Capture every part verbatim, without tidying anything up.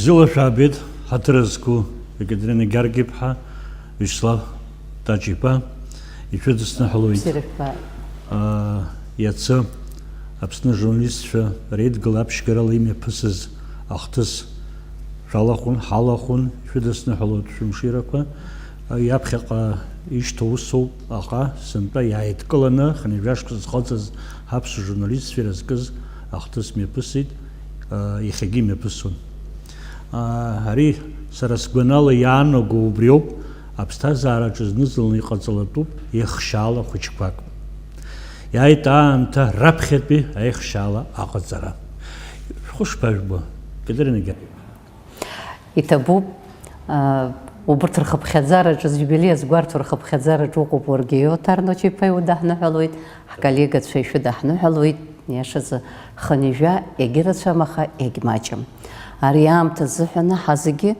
Бзиала шәаабеит, ҳаҭыр зқәу Екатерина Гьаргь-иԥҳа, Виачеслав Таҷ-иԥа, ишәыдысныҳәалоит. Бзиара шәбааит. Аа, иацы Аԥсны ажурналистцәа реидгыла аԥшьгарала имҩаԥысыз ахҭыс шәалахәын, ҳалахәын, ишәыдысныҳәалоит шәымширақәа. Иаԥхьаҟа ишьҭоу усоуп, аха сынтәа иааидкыланы хынҩажәа шықәса зхыҵыз ҳаԥсуа журналистцәа ирызкыз ахҭыс мҩаԥысит, иахьагьы имҩаԥысуан. Ари, сара сгәанала иаанаго убриоуп, аԥсҭазаараҿы зны-зынла иҟаҵалатәуп еихшьаала хәыҷқәак. Иааит аамҭа раԥхьатәи аихшьаала аҟаҵара. Шәхәы шԥажәбо, Катерина Гьаргь? Иҭабуп, аа, убырҭ рхыԥхьаӡараҿы, зиубилеи азгәарҭо рхыԥхьаӡараҿы уҟоуп уаргьы, Иоҭар Ночиԥа, иудаҳныҳәалоит, ҳколлегацәа ишәыдаҳныҳәалоит, иашазы, хынҩажәа егьырацәам, аха егьмаҷым. Ари аамҭа азыҳәаны ҳазегьы,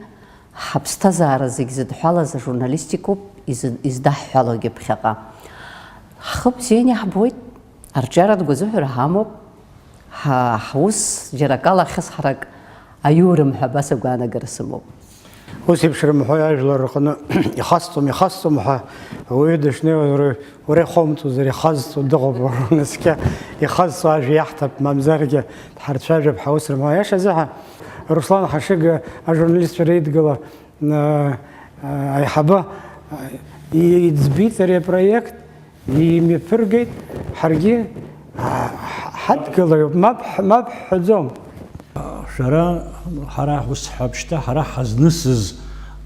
ҳаԥсҭазаара зегь зыдҳәалаз ажурналистикоуп изы-, издаҳҳәалогьы ԥхьаҟа. Ҳхы бзианы иаҳбоит, арҿиаратә гәазыҳәара ҳамоуп. Ҳа-, ҳус џьара акала ахьысҳарак аиурым ҳәа абас агәаанагара сымоуп. Ус еиԥш рымҳәои ажәлар рҟны, ихасҵом, ихасҵом ҳәа ауаҩы дышнеиуаз, уара, уара ихоумҵозар, ихазҵо дыҟоуп, уара унаскьа, ихазҵо ажәа иаҳҭап, мамзаргьы дҳарцәажәап ҳәа ус рымҳәои. Аиашазы ҳа, Руслан Ҳашыга ажурналистцәа реидгыла, а, а, аиҳабы, а, и-, иӡбеит ари апроект, имҩаԥыргеит, ҳаргьы, а, ҳ-, ҳадгылаҩуп, мап ҳ-, мап ҳҳәаӡом. Шәара, ҳара ус ҳҳәап шьҭа, ҳара ҳазнысыз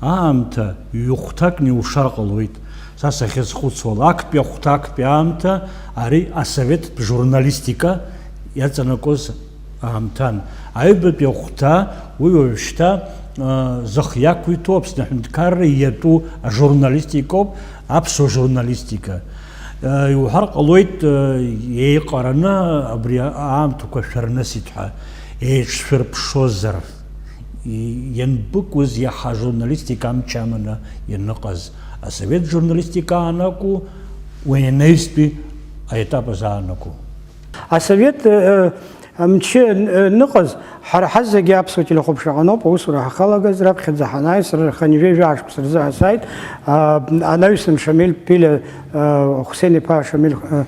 аамҭа ҩ-хәҭакны иушар ҟалоит. Са сахьазхәыцуала, актәи ахәҭа, актәи аамҭа ари асоветтә журналистика иаҵанакуаз аамҭан. Аҩбатәи ахәҭа, уи уажәшьҭа, а, зых иақәиҭу Аԥсны аҳәынҭқарра иатәу ажурналистикоуп, аԥсуа журналистика. А, иуҳәар ҟалоит, а, еиҟараны абри аамҭақәа шәарнысит ҳәа, еиҿшәырԥшозар, и-, ианбыкәыз иаҳа ажурналистика амч аманы ианыҟаз, асовет журналистика аанакәу, уи анаҩстәи аетап азы аанакәу? Асовет, э, э, мчы, э, ныҟаз, ҳара ҳазегьы аԥсуа телехәаԥшра ҟаноуп аусура ҳахалагаз, раԥхьаӡа ҳанааи, сара хынҩажәи жәаа шықәса рзы ҳасааит, а, анаҩсан Шамиль Ԥилиа, а, Хәсен-иԥа Шамиль, а,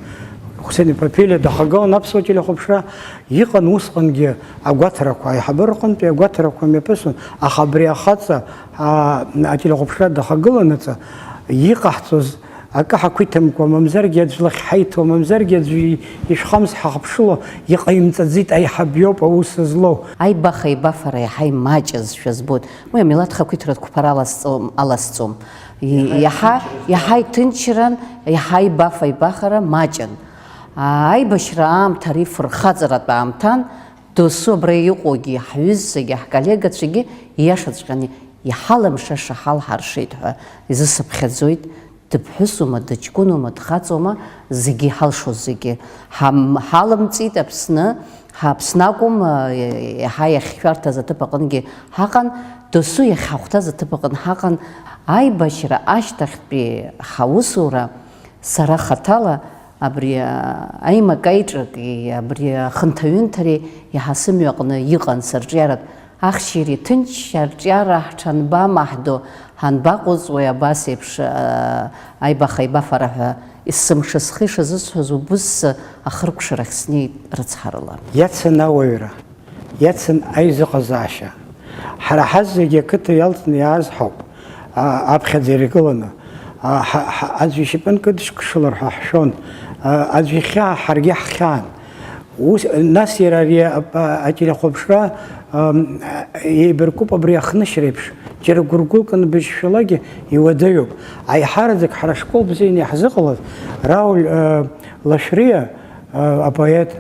Хәсен-иԥа Ԥилиа дахагылан аԥсуа телехәаԥшра, иҟан усҟангьы агәаҭарақәа, аиҳабыра рҟынтәи агәаҭарақәа мҩаԥысуан, аха абри ахаҵа, а, ателехәаԥшра дахагыланаҵы, иҟаҳҵоз акы ҳақәиҭымкәа, мамзаргьы аӡә лахь ҳаиҭо, мамзаргьы аӡә ишәхамс ҳахыԥшыло, иҟаимҵаӡеит, аиҳаб иоуп аус злоу. Аибаха-еибафара иаҳа имаҷызшәа збоит. Уи амилаҭ хақәиҭратә қәԥара аласҵом, аласҵом. И-, иаҳа, иаҳа иҭынчран, иаҳа аибафа-еибафара маҷын. А, аибашьра аамҭа ари фырхаҵаратә аамҭан, досу абра иҟоугьы, ҳҩызцәагьы, ҳколлегацәагьы ииашаҵәҟьаны иҳалымшаша ҳалҳаршеит ҳәа изысыԥхьаӡоит. Дыԥҳәысума, дыҷкәынума, дхаҵоума, зегьы иҳалшоз зегьы. Ҳам-, ҳалымҵит Аԥсны, ҳа Аԥсны акәым, а, иаҳа иахьшәарҭаз аҭыԥ аҟынгьы ҳаҟан, досу иахьҳахәҭаз аҭыԥ аҟны ҳаҟан. Аибашьра ашьҭахьтәи ҳаусура сара хаҭала абри, а, аимакаиҿаки абри ахынҭаҩынҭареи иаҳа сымҩаҟны иҟан сырҿиаратә Ахьчареи ҭынч арҿиара ҳҽанбамаҳдо, ҳанбаҟоуҵуеи абас еиԥш, аа, аибаха-еибафара ҳәа, есымша схы ишазысҳәоз убыс ахыркәшарахь снеит рыцҳарыла. Иацын ауаҩра, иацын аизыҟазаашьа. Ҳара ҳазегьы ақыҭа иалҵны иааз ҳауп, аа, аԥхьаӡа иргыланы. Аа, ҳа, ҳа, аӡәы ишьапы нкыдышькшылар ҳәа ҳшәон. Аа, аӡәы ихьаа ҳаргьы ҳхьаан. Ус, нас иара ари ап-, ателехәаԥшра, ам, еибаркуп абри ахнышьреиԥш, џьара гәыргәылкны бызшәалагьы иуадаҩуп. Аиҳараӡак ҳара школ бзианы иаҳзыҟалаз Рауль, а, Лашәриа, а, апоет,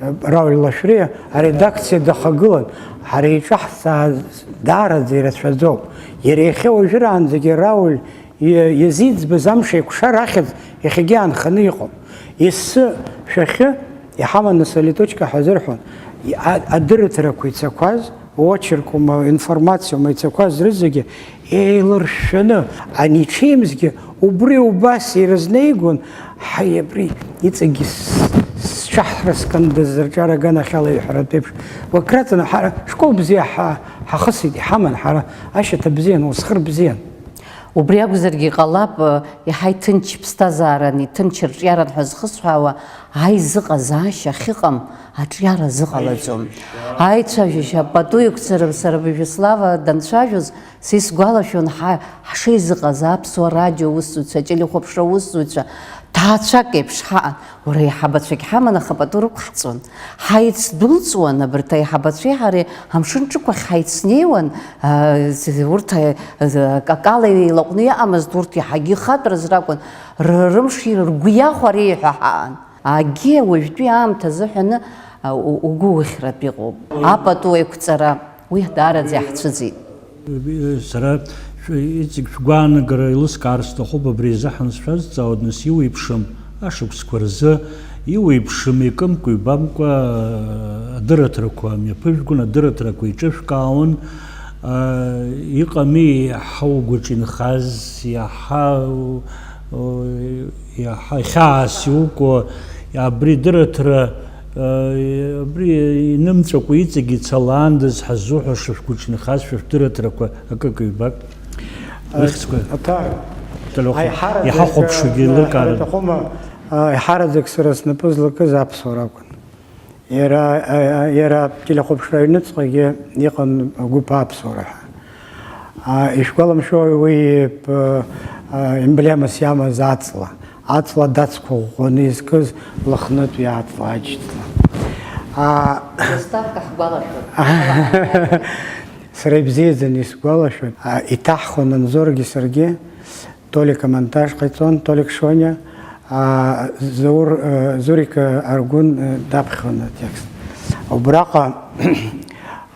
а, Рауль Лашәриа аредакциа дахагылан, ҳара иҿаҳҵааз даараӡа ирацәаӡоуп. Иара иахьа уажәраанӡагьы Рауль Иа-, иазиӡбаз амш еиқәшар ахьӡ иахьагьы аанханы иҟоуп. Ессы шәахьы иҳаманы Солиточка ҳәа азырҳәон. И-, а-, адырраҭарақәа ицақәаз, очеркума, информациоума ицақәаз рызегьы еилыршәшәаны, ани ҽеимзгьы убри убас ирызнеигон, ҳаи, абри иҵегьы с-, сҽаҳраскындаз рҿар аганахьала иҳәаратәеиԥш. Уакраҵаны ҳара школ бзиа ҳа-, Ҳахысит, иҳаман ҳара ашьаҭа бзиан, усхыр бзиан. Убри акәзаргьы ҟалап, иаҳа иҭынч ԥсҭазааран, иҭынч рҿиаран ҳәа зхысҳәаауа аизыҟазаашьа ахьыҟам аҿиара зыҟалаӡом. Аицәажәашьа пату иқәҵара сара Вячеслава данцәажәоз, са исгәалашәон ҳа-, ҳшеизыҟаз аԥсуа радио усзуҩцәа, ателехәаԥшра усзуҩцәа, ҭаацәак еиԥш ҳаҟан. Уара, аиҳабацәагь ҳаман, аха пату рықәҳҵон. Ҳаицдәылҵуан, абарҭ аиҳабацәеи ҳареи амшын ҿықәахь ҳаицнеиуан, аа, з-, урҭ, аа, з-, акакала еилаҟәны иҟамызт, урҭ иаҳагьы ихатәраз ракәын, р-, рымш ргәы иахәар еиҳәа ҳаан. Агьи уажәтәи аамҭа азыҳәаны, аа, у-, угәы ухьратә иҟоуп. Апату еиқәҵара, уи даараӡа иаҳцәыӡит. Сара шәы-, иҵегь шәгәаанагара еилыскаар сҭахуп, абри азыҳәан сшәазҵаауеит, нас, иуеиԥшым ашықәсқәа рзы, иуеиԥшым икымкәа-ҩбамкәа адырраҭарақәа мҩаԥыжәгон, адырраҭарақәа еиҿышәкаауан, а, иҟами иаҳа угәаҿ инхаз, иаҳа, у-, у-, иаҳа хьаас иуко, абри дырраҭара, э, абри инымҵәакәа иҵегь ицалаандаз ҳаззуҳәаша шәгәыҿнахазшәа шәдырраҭарақәа акык-ҩбак. Э, рыхьӡқәа. Аҭак. Ҭалоха. Аиҳараӡак, иҳахәаԥшуагьы э, еилыркааран. Аҭахума, э, аиҳараӡак сара снапы злакыз аԥсуара акәын. Иара, э, иара телехәаԥшра аҩныҵҟагьы иҟан агәыԥ аԥсуара ҳәа. А, ишәгәаламшәои уи, п-, а, емблемас иамаз аҵла? Аҵла дацқәа ӷәӷәаны изкыз Лыхнытәи аҵла, аџьҵла. А, заставка ҳгәалашәоит. Сара ибзиаӡаны исгәалашәоит. А, иҭаҳхон Анзоргьы саргьы, Толик амонтаж ҟаиҵон, Толик Шониа, а, Заур, а, Зурик, а, Аргәын, а, даԥхьон атекст. Убраҟа,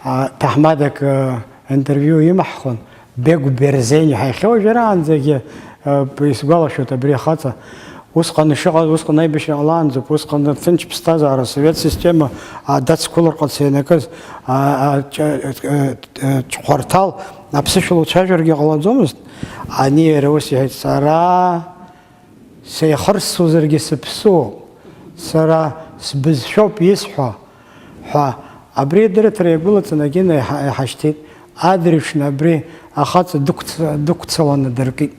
а, ҭаҳмадак, а, интервиу имаҳхон, Бегу Берзени ҳәа, иахьа уажәраанӡагьы, э, исгәалашәоит абри ахаҵа. Усҟан ишыҟаз, усҟан аибашьра ҟалаанӡоуп, усҟан ҭынч ԥсҭазаара, асовет система, а, дацқәыларҟац ианакыз, а, а, ҷ-, э, э, ҷ-, хәарҭал аԥсышәала уцәажәаргьы ҟалаӡомызт. Ани иара ус иҳәеит, сара Сеихырссозаргьы сыԥсуоуп, сара сбызшәоуп исҳәо, ҳәа абри адырраҭара иагәылаҵаны Агена иҳа-, иҳашьҭит, адырҩаҽны абри ахаҵа дықәца-, дықәцаланы дыркит,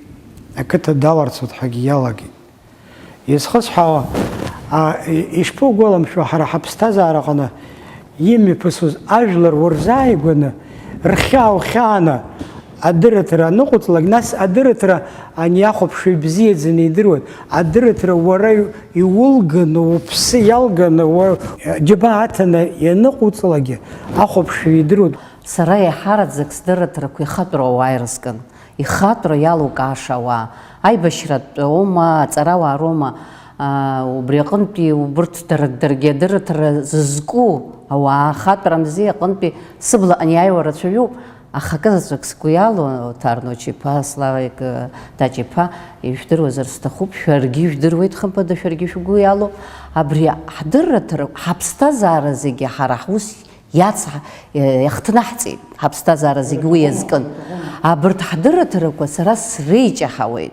ақыҭа даларцоит ҳәагьы иалагеит. Изхысҳәаауа, а, и-, ишԥоугәаламшәо, ҳара ҳаԥсҭазаараҟны имҩаԥысуаз ажәлар урзааигәаны, рхьаа ухьааны, адырраҭара аныҟуҵлак, нас адырраҭара ани ахәаԥшҩы ибзиаӡаны идыруан, адырраҭара уара иулганы, уԥсы иалганы, уа-, џьабаа аҭаны ианыҟуҵлакгьы ахәаԥшҩы идыруан. Сара еиҳараӡак сдырраҭарақәа ихатәра ауаа ирызкын, ихатәра иалукааша ауаа, аибашьратә аума, аҵарауаа роума, аа, убри аҟынтәи убырҭ дара, даргьы адырраҭара зызку ауаа ахатәра мзиа аҟынтәи сыбла аниааиуа рацәаҩуп. Аха акызаҵәык сгәы иалоу, Ҭарна Очиԥа, Славик, э, Даҷиԥа, ижәдыруазар сҭахуп, шәаргьы ижәдыруеит, хымԥада, шәаргьы шәгәы иалоу, абри ҳдырраҭара, ҳаԥсҭазаара зегьы ҳара ҳус иац-, э, иахҭнаҳҵеит, ҳаԥсҭазаара зегьы уи иазкын. Абарҭ ҳдырраҭарақәа сара среиҷаҳауеит.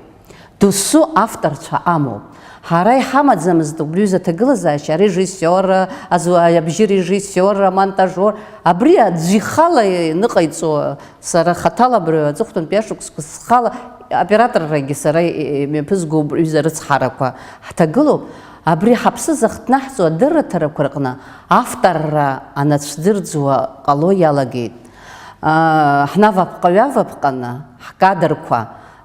Досу авторцәа амоуп. Ҳара иҳамаӡамызт убри аҩыза аҭагылазаашьа, арежиссиор, азу-, абжьы режиссиор, амонтажиор, абри аӡә ихала иныҟаиҵо, сара хаҭала абри аҵыхәтәантәи ашықәсқәа схала аоператоррагьы сара имҩаԥызго убри аҩыза арыцҳарақәа ҳҭагылоуп. Абри ҳаԥсы зыхҭнаҳҵо адырраҭарақәа рҟны авторра анацәдырӡуа ҟало иалагеит. Аа, ҳнавапҟа-ҩавапҟаны ҳкадрқәа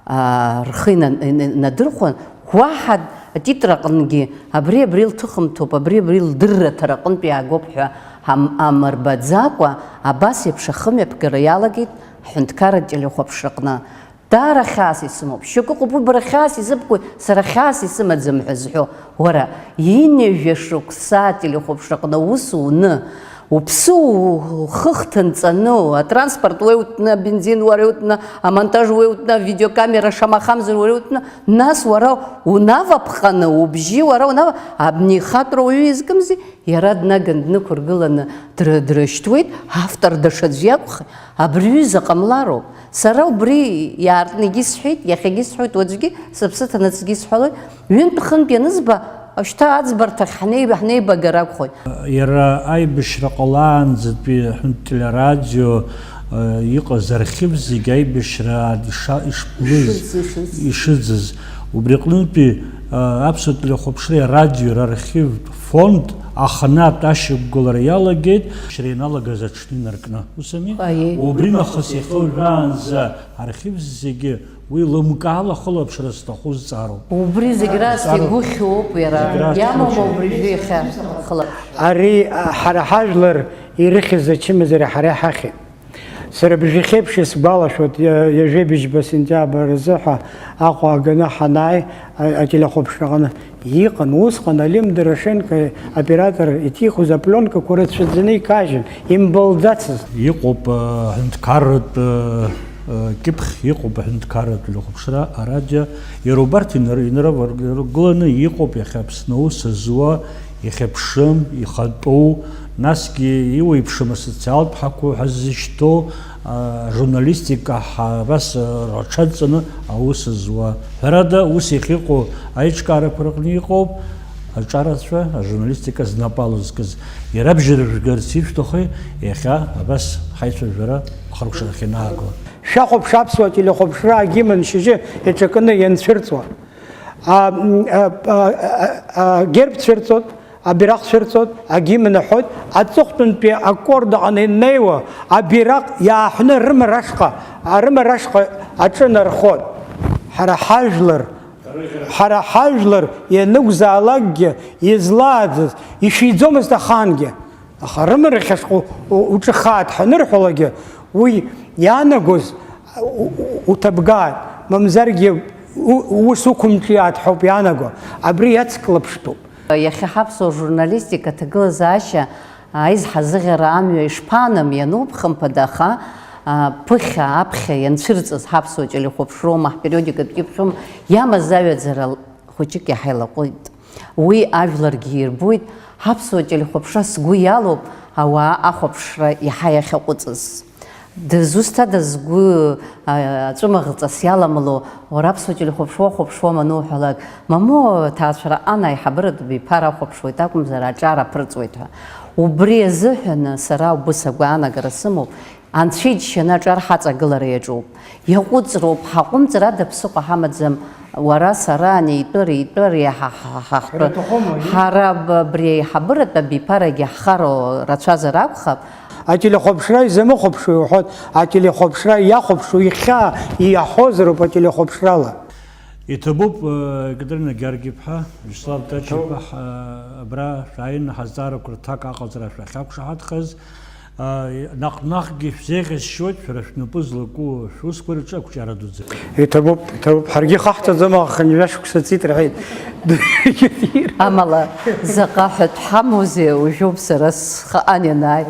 аа, рхы ина-, ина-, инадырхәан, уаҳа атитр аҟынгьы абри, абри лҭыхымҭоуп, абри, абри лдырраҭара аҟынтә иаагоуп ҳәа ҳам-, амырбаӡакәа, абас еиԥш ахымҩаԥгара иалагеит ҳҳәынҭқарратә телехәаԥшраҟны. Даара хьаас исымоуп. Шьоукы ыҟоуп, уи бара хьаас изыбкуеи, сара хьаас исымаӡам ҳәа зҳәо, уара, ҩажәа шықәса ателехәаԥшраҟны аус уны, уԥсы ухы хҭынҵаны, атранспорт уеиутәны, абензин уара иутәны, амонтаж уеиутәны, авидеокамера шамахамзар уара иутәны, нас уара унаваԥҟаны, убжьы уара унава-, абни ихатәра уаҩы изкымзи, иара днаган днықәыргыланы дры-, дрышьҭуеит, автор даҽаӡә иакәхеит, абри ҩыза ҟамлароуп. Сара убри иаартны егьысҳәеит, иахьагьы исҳәоит, уаҵәгьы сыԥсы ҭанаҵгьы исҳәалоит. Ҩынтә-хынтә ианызба, шьҭа аӡбарҭахь ҳнеи-, ҳнеибагар акәхоит. Иара аибашьра ҟалаанӡатәи ҳәынтә телерадио Иҟаз архив зегьы аибашьра иша-, ишблыз, Ишыӡ-, ишыӡ. ишыӡыз. Убри аҟнытәи, а, аԥсуа телехәаԥшреи арадиои рархивтә фонд аханатә ашьақәгылара иалагеит, ашьра ианалагаз аҽны инаркны. Ус ами? Аиеи. Убри нахыс иахьа уажәраанӡа архив зегьы уи лымкаала ахылаԥшра зҭаху зҵаароуп. Убри зегь раасҭа Зҵаароуп. Игәыхьуоуп иара. Зегь раасҭа Иамоума игәыхьуп. Убри жәеиха хылаԥшра? Ари, а, ҳара ҳажәлар ирыхьыз ачымазара ҳара иҳахьит. Сара бжахьеиԥш исгәалашәоит, иа-, ҩажәи быжьба сентиабр азы ҳәа Аҟәа аганы ҳанааи, а-, ателехәаԥшраҟны иҟан, усҟан Алим Дорошенко оператор иҭихуаз апленкақәа рацәаӡаны икажьын, имбылӡацызт. Иҟоуп, э, ҳәынҭқарратә, э, э, кьыԥхь, иҟоуп аҳәынҭқарратә телехәаԥшра, арадио, иара убарҭ инар-, инарываргыланы иҟоуп иахьа Аԥсны аус зуа, ихьыԥшым, ихатәоу, насгьы иуеиԥшым асоциалтә ҳақәа ҳәа ззышьҭоу, а, ажурналистика ҳа-, абас, а, рҽадҵаны аус зуа. Ҳәарада, ус иахьыҟоу аиҿкаарақәа рыҟны иҟоуп аҿарацәа, ажурналистика знапы алызкыз. Иара бжьыржәгарц ишәҭахи, иахьа абас ҳаицәажәара хыркәшарахь ианааго? Шәахәаԥш аԥсуа телехәаԥшра агимн шьыжьы иаҿакны ианцәырҵуа. А, м, а, а, а, а, агерб цәырҵоит, абираҟ цәырҵоит, агимн аҳәоит, аҵыхәтәантәи аккорд аҟны иннеиуа, абираҟ иааҳәны рымарашҟа, арымарашҟа аҿынархоит. Ҳара ҳажәлар, ҳара ҳажәлар ианакәзаалакгьы излааӡаз, ишәиӡомызт ахаангьы. Аха рымарахьаҵәҟьа у-, у-, уҿыхааит ҳанырҳәалакгьы, уи иаанагоз у-, у-, уҭабгааит, мамзаргьы у-, ус уқәымҿиааит ҳәоуп иаанаго. Абри иацклаԥштәуп. Иахьа ҳаԥсуа журналистика аҭагылазаашьа аизҳазыӷьара амҩа ишԥаанам иануп, хымԥада, аха, а, ԥыхьа, аԥхьа ианцәырҵыз ҳаԥсуа телехәаԥшроума, ҳпериодикатә кьыԥхьума, иамаз аҩаӡара хәыҷык иаҳа илаҟәит. Уи ажәларгьы ирбоит, ҳаԥсуа телехәаԥшра сгәы иалоуп, ауаа ахәаԥшра иаҳа иахьаҟәыҵыз. Дызусҭада згәы, а, аҵәымаӷ ҵас иаламло, уара аԥсуа телехәаԥшра уахәаԥшуама ануҳәалак, мамоу, аҭаацәараҟан аиҳабыратә абиԥара ахәаԥшуеит акәымзар, аҿар аԥырҵуеит ҳәа. Убри азыҳәаны сара убыс агәаанагара сымоуп, Анцәа иџьшьаны аҿар ҳаҵагылара иаҿуп. Иаҟәыҵроуп, ҳаҟәымҵыр ада ԥсыхәа ҳамаӡам, уара, сара, ани итәы, ани итәы, ари ҳа-, ҳа-, ҳахтәы. Ҳара иҭахума, ари? Ҳара аб-, абри аиҳабыратә абиԥарагьы ҳхароу рацәазар акәхап. Ателехәаԥшра изамыхәаԥшуеи уҳәоит, ателехәаԥшра иахәаԥшуа ихьаа иаҳозароуп ателехәаԥшрала. Иҭабуп, э, Екатерина Георги-иԥҳа, Вячеслав Ҭача-иԥа, ҳа, абра шәааины ҳазҵаарақәа рҭак аҟаҵара шәахьақәшаҳаҭхаз, а, наҟ-наҟгьы шәзеиӷьасшьоит шәара шәнапы злаку шәусқәа рҿы ақәҿиара дуӡӡа. Иҭабуп, иҭабуп. Ҳаргьы ихаҳҭаӡом, аха хынҩажәа шықәса ҵит рҳәеит. Амала, заҟа ҳәатә ҳамоузеи, уажәоуп сара схаан ианааи.